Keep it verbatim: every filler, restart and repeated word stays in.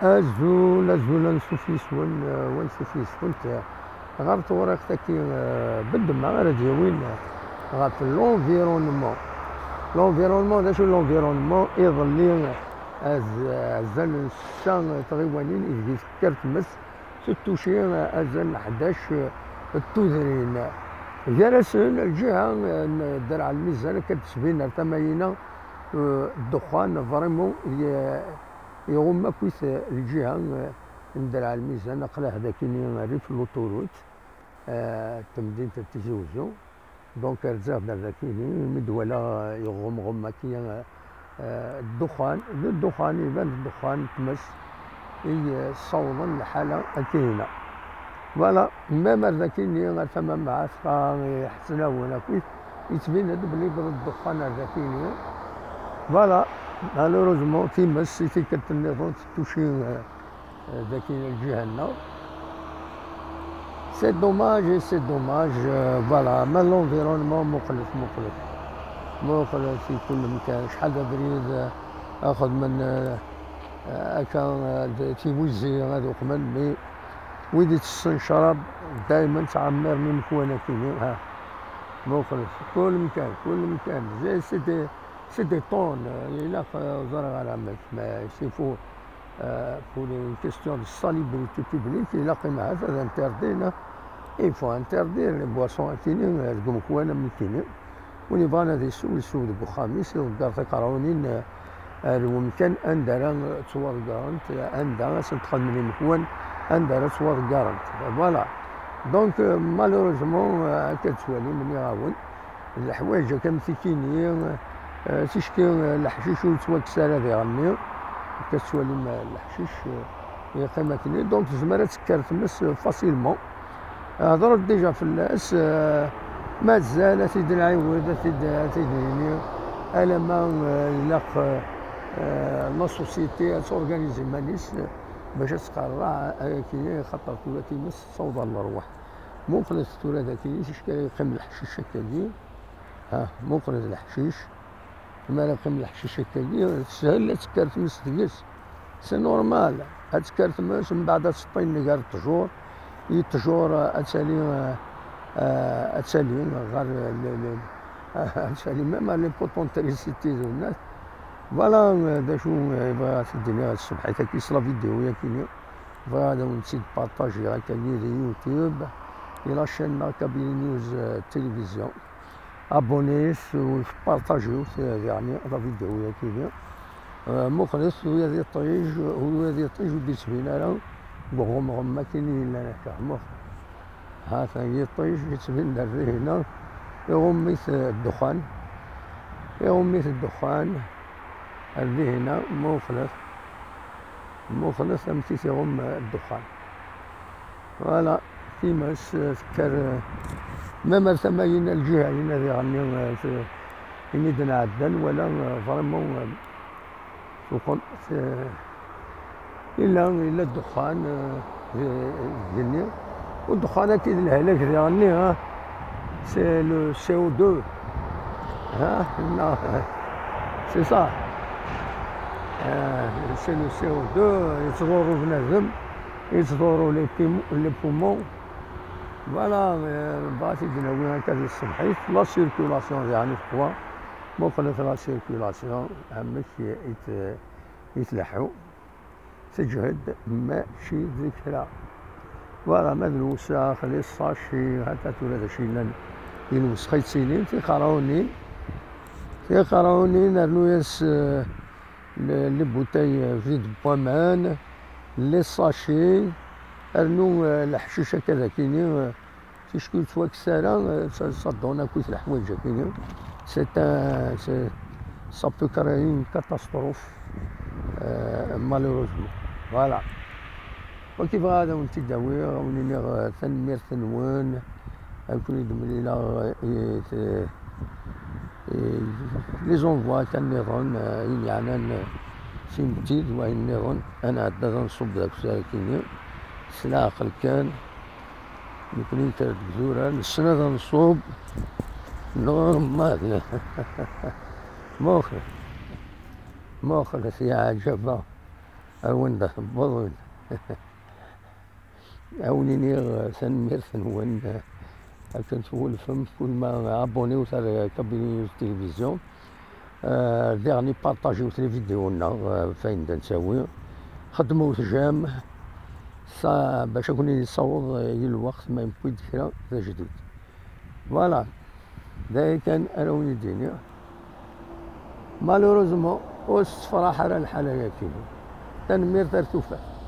Azul, azul, ansuf yes-wen, eh, wansuf yes-went, eh, ɣer tewriqt-agi, eh, beddem ara d-yawin, eh, ɣef l'environnement. L'environnement, d acu l'environnement? Iḍelli, eh, az-, azal n ssetta, eh, tɣiwanin ideg tekker tmes, tettuci, eh, azal n ḥdac, eh, n tudrin. Gar-asen, lǧiha, eh, n Dderɛ Lmizan, akka d-tesbin ar tama-ina, eh, ddexxan, vraiment, ye-, iɣumm akkit, eh, lǧiha, eh, n Dderɛ Lmizan, aql-aɣ dakini rrif n l'autoroute, eh, temdint n Tizi Uzzu. Donc, rziɣ-d ar dakini, mi d-walaɣ, eh, iɣummɣumm akki, eh, eh, ddexxan, d ddexxan, iban d ddexxan n tmes i, eh, ssawḍen lḥala akkina. Voilà, même ar dakini, ar tama n Mɛatqa, eh, Ḥesnawen akkit, yettbin-d belli yewweḍ ddexxan ar dakini. Voilà, malheureusement, times i tikkelt nniḍen tettuci, eh, eh, dakini lǧiha-nneɣ. C'est dommage, c'est dommage, eh, voilà, ma l'environnement, muqlet, muqlet. Muqlet i kul mkan, acḥal d abrid, eh, xedmen, eh, eh, akka, eh, d-, tiwizi ad uqmen, mais wid ittessen ccrab, daymen ttɛemmiren imekwan akini, ha. Muqlet, kul mkan, kul mkan. C'est, c'est des, c'est des tonnes, eh, ilaq, eh, ẓriɣ ara amek, mais s'il faut, eh, pour une question de salubrité publique, ilaq imɛat ad interdin, il faut interdire les boissons akini, eh, deg umekwan am nekini. Win yebɣan ad isew, isew deg uxxam-is, iḍegger tiqerɛunin, eh, ar wemkan anda ara ttwaḍeggarent, anda ara sent-xedmen imekwan, anda ara ttwaḍeggarent. Voilà. Donc, euh, malheureusement, euh, akka tettwalim, nniɣ-awen, d leḥwayeǧ akka am tikini, euh, ticki, euh, leḥcic ur yettwakkes ara diɣenni, akka tettwalim, euh, leḥcic, euh, yeqqim akkenni. Donc, tezmer ad tekker tmes, euh, facilement. Hedreɣ déjà fell-as, eh, mazal ad t-id-nɛiwed, ad t-id, ad t-id-nini, alama, eh, ilaq, eh, la société ad torganize iman-is, eh, bac ad tqerreɛ, eh, ayagi, xaṭer tura times tessaweḍ ɣer lerwaḥ. Muqlet tura dagi, ticki ara yeqqim leḥcic akkagi. Ha, muqlet leḥcic. Mi ara yeqqim leḥcic akkagi, teshel ad tekker tmes deg-s. C'est normal. Ad tekker tmes, mbeɛd ad teṭṭin gar ṭṭjur. I ṭṭjur, eh, ad tali, eh, eh, ad tali ɣer, eh, le, le, ad tali même les poteaux d'électricité d wnat. Voilà, eh, d acu, eh, bɣiɣ ad t-id-iniɣ tṣebḥit-agi s la vidéo-yagi-ni. Bɣiɣ ad awen-tt-id-partagiɣ akka di YouTube, di la chaîne Kabylie News, eh, Télévision. Abonnez-vous, partagez-vous, c'est la dernière, la vidéo-yagi-ni. Euh, muqlet, ula d iṭij, ula d iṭij ur d-yettbin ara deg uɣemɣem akken i yellan akka. Muqlet. Ha-t-an yiṭij yettbin-d ar dihina, iɣumm-it, eh, ddexxan. Iɣumm-it ddexxan ar dihina, muqlet. Muqlet amek i t-iɣumm, eh, ddexxan. Voilà, times, eh, tekker, eh, même ar tama-ina, lǧiha-ina diɣenni, eh, t-, imi d-nɛedda, nwala, eh, vraiment, eh, tuqem, eh, yella, yella ddexxan, eh, di, deg-nni. U ddexxan-agi d lehlak diɣenni, ha? C'est le C O deux. Ha? Non, c'est ça. Eh, c'est le C O deux, yettḍurru bnadem, yettḍurru les pim-, les poumons. Voilà, eh, bɣiɣ ad t-id-nawi akka di tṣebḥit. La circulation diɣenni teqwa. Muqlet la circulation, amek i t-, i tleḥḥu. Teǧhed mačči d kra. Voilà, ma d lewsex, les sachets, ata tura d acu yellan. Di lewsex i ttilin, tiqerɛunin. Tiqerɛunin, rnu-yas, eh, le, les bouteilles, eh, vides n waman, les sachets, rnu, eh, leḥcic akka d akini, eh, ticki ur yettwakkes ara, eh, ça, ça donne akkit leḥwayeǧ-agi. C'est un, c'est, ça peut créer une catastrophe, euh, malheureusement. Voilà. Wagi bɣiɣ ad awen-t-id-awiɣ, ad awen-iniɣ, eh, tanemmirt-nwen, ad ken-id-mlileɣ, eh, eh, eh, les envois kan nniḍen, eh, ayen yeɛnan, eh, timetti d wayen nniḍen, ad nɛedda ad nṣubb deg usarag-agi, s leɛqel kan. Nekni nekker deg idurar, nessen ad nṣubb normal. Muqel, muqlet ya ɛǧaba. Ar wanda tewweḍ. Ad wen-iniɣ tanemmirt-nwen akken twulfem, kul ma abonné-wt ar Kabylie News Télévision. Euh, dernier partager-wt les vidéos-nneɣ, euh, f ayen d nettawi. Xedmewt j'aime, ça, bac ad ken-yessaweḍ, euh, i lweqt ma yewwi-d kra d ajdid. Voilà, d aya kan ara wen-id-iniɣ. Malheureusement, ur s-tefraḥ ara lḥal ayagi. Tanemmirt ar tufat.